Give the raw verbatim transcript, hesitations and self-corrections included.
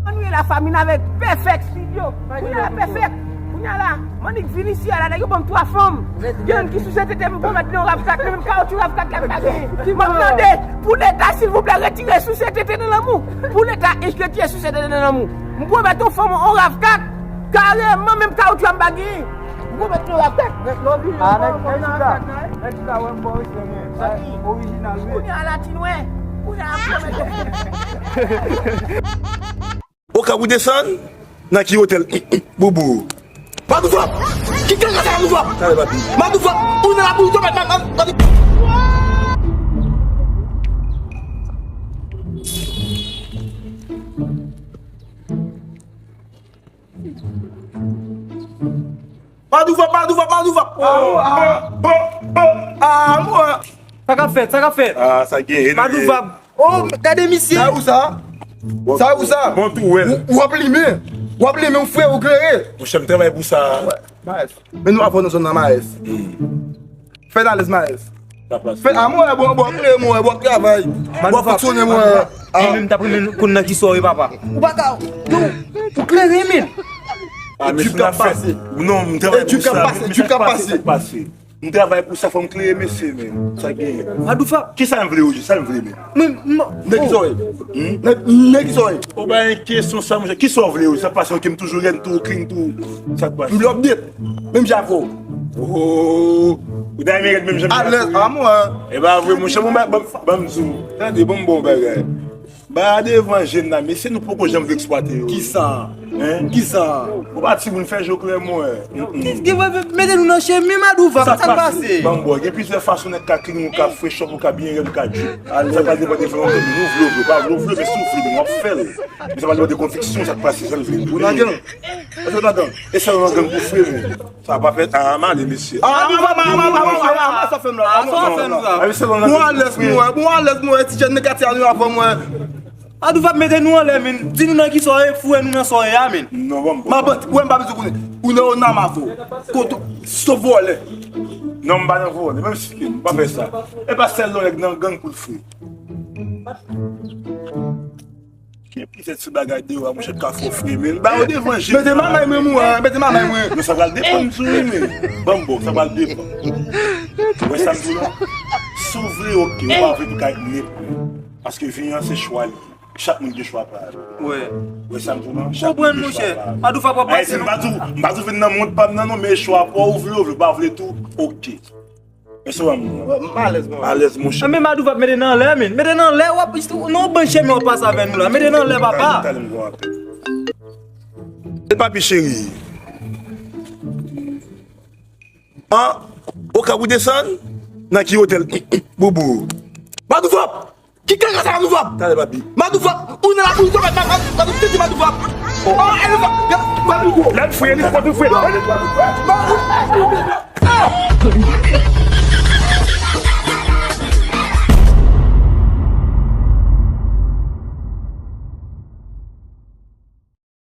Ann wi la famille avec Perfect Studio. Kounye a la Perfect. Kounye a la, Manik vin isi a la, nèg yo ban m twa fanm. Gen youn ki souse tete m pwomèt li yon rav kat, li menm kawotchou rav kat la m pa genyen. M ap mande pou leta silvouplè retire souse tete nan lanmou. Pou leta retire souse tete nan lanmou. M pwomèt yon fanm yon rav kat, kareman menm kawotchou a m pa genyen. M pwomèt yon rav kat. Ah, nèg, nèg chita. Nèg chita, wè m bon respè, men. Sa ki? Orijinal, wi. Kounye a la ti nwè. Kounye a la m pwomèt. Okap ou desann? Nan ki otèl? Boubou. Madouvap! Ki kaka sa Madouvap? Tande papi. Madouvap! Ou nan labou, ou tòmèt, man, man, man. Madouvap, Madouvap, Madouvap. Ah, ah, ah, ah, mwen. Sa k ap fèt, sa k ap fèt? Ah, sa gen, Madouvap. Oh, gade misye. Sa ou sa? Sa ou sa? Bon, tou wèl. Ou, ou ap limen. Ou ap limen, ou frè, ou klere. Monchè, m travay pou sa. Maes. Men nou avè w nan zòn nan, Maes. Fè n alèz, Maes. Fè a mwen, bon, bon, klere mwen, bon, travay. Bon, fonksyone mwen. Mwen menm, t ap renmen konn nan ki sò e papa. Ou pa ka, yo, ou klere, men. Ah, men si n ap fè. Non, m travay pou sa. Etude k ap pase, etude k ap pase. M travay pou sa, fò m klere mesye, men. Sa genyen. Madouvap. Kisa m vle, Oji? Sa m vle, men. Mwen, mwen, nèg ki sòy. Nèg, nèg ki sòy. Ou ba yon kesyon sa, monchè. Kisa w vle, Oji? Sa pase, ok, m toujou rèd tou, clean tou. Sa k pase? M vle update. Menm jan avè w. Oh, ou ta renmen rèd menm jan avè w? Alèz, a mwen. E pa vre, monchè, bon, ban, ban, ban m di w. Tande, ban m bon bagay. Ba devan je n nan, mesye nou poko janm vle eksplwate yo. Kisa? Hein? Kisa? Ou pa timoun fè je w klè mwen. Mete nou nan chemen, Madouvap, sa k pase? Ban m bò, gen plizyè fason nèg ka clean, ou ka fresh up, ou ka byen rèd, ou ka drip. Sa pa depann de volonte nou, nou vle ou vle, ou pa vle ou vle, men si w vle, men w ap fè l. Men sa pa depann de konviksyon, sa k pase, sa l vle. Ou nan gang? Èske w nan gang? E sa w nan gang pou frè, men. Sa pa fèt, ah, m ale, mesye. Ah, ah, ah, sa fè m la. Ah, sa fè m la. Bon, alèz mwen, bon, alèz mwen, ti jèn nèg katye a nou avan mwen. Madouvap mete nou anlè, men. Di nou nan ki sò e, foure nou nan sò e a, men. Non, bon, bon. M ap, wè, m pa bezwen konnen. Ou nan, ou nan mafo. Kote, se vòlè. Non, m pa nan vòlè, menm si, m pa fè sa. E pa sèl yon nèg nan gang pou l frè. Gen plizyè ti bagay deyò a, monchè, k ka fè w fremen. Ba yo devan je. Mete manmay mwen, mwen, mete manmay mwen. Non, sa pral depann tou, wi, men. Ban m bon, sa pral depann. Ou wè sa m di w la? Si w vle, ok, ou pa vle, tou ka ret nèt. Paske vi an se chwa li. Chak moun gen chwa pa l. Wè. Ou wè sa m di w la? Chak moun gen chwa pa l. Madouvap ap pase, non? M pa di w, m pa di w vin nan mond pa m nan, non, men chwa pa w, ou vle, ou vle, ou pa vle tou, ok. Mesye, m alèz, mwen. Alèz, monchè. Anben, Madouvap mete nan anlè, men. Mete nan anlè, w ap, nan yon bann chemen w ap pase avè nou la. Mete nan anlè, papa. Talè, talè, m gon apèl. E papi cheri. An, Okap ou desann? Nan ki otèl? Boubou. Madouvap! Ki kaka sa Madouvap? Talè, papi. Madouvap, ou nan labou, ou tòmèt, Madouvap, Madouvap, Madouvap. Oh, Madouvap, Madouvap. Lè l fre, li fò tou fre.